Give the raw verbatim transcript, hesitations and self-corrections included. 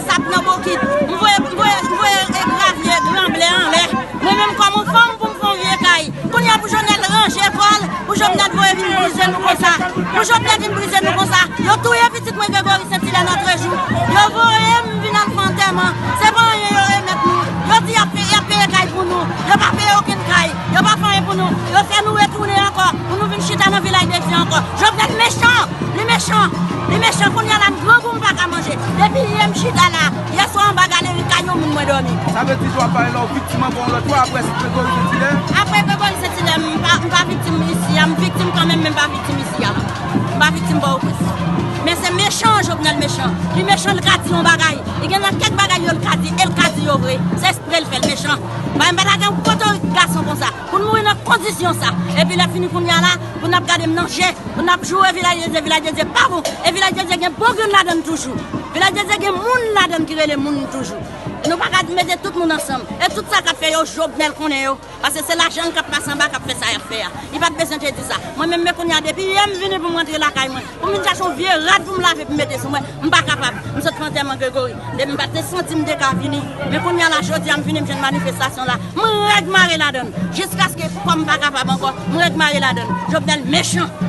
tap nan bokit. M voye, m voye, m voye e gravye, gran blè anlè. Mwen menm kòm yon fanm pou m fè yon vye kay. Kounye a pou Jovenel ranje kò l, pou Jovenel voye vin brize nou konsa. Pou Jovenel vin brize nou konsa. Yo touye pitit mwen Gregory Saint-Hilaire nan trè jou. Yo voye m vin al fè antèman. Se pa anyen yo remèt nou. Yo di y ap, y ap peye kay pou nou. Yo pa peye okenn kay. Yo pa fè anyen pou nou. Yo fè nou retounen ankò. Pou nou vin chita nan Vilaj de Dye ankò. Jovenel mechan. Li mechan. Li mechan. Kounye a la m grangou m pa ka manje. Depi yè m chita la. Yè swa anba galeri kay yon moun mwen dòmi. Sa vle di tou w ap pale la w viktim ankò yon lòt fwa apre Gregory Saint-Hilaire? Apre Gregory Saint-Hilaire, m pa, m pa viktim isi a. M viktim kanmenm, men m pa viktim isi a. M pa viktim Pòtoprens. Men se mechan, Jovenel mechan. Li mechan, l ka di yon bagay. Li gen nan kèk bagay yo l ka di, e l ka di yo vre. Se espre l fè l mechan. Bagay m pa ta gen potorik gason konsa. Pou n mouri nan kondisyon sa. Epi lè fini kounye a la, pou n ap gade m nan je, pou n ap joure Vilaj de Dye, Vilaj de Dye pa bon. E Vilaj de Dye gen bon grenn ladan l toujou. Vilaj de Dye gen moun ladan l ki rele moun toujou. Nou pa ka mete tout moun ansanm. E tout sa k ap fè yo, Jovenel konnen yo. Paske se lajan l k ap pase anba k ap fè sa y ap fè a. Li pa t bezwen te di sa. Mwen menm, men kounye a, depi yè m vini pou m rantre lakay mwen, pou m vin chache yon vye rad pou m lave, pou m mete sou mwen, m pa kapab. M sot fè antèman Gregory. Depi m pa te santi m te ka vini. Men kounye a la, jodi a, m vini, m jwenn manifestasyon la. M rèd mare ladan l. Jiskaske kò m pa kapab ankò, m rèd mare ladan l. Jovenel mechan.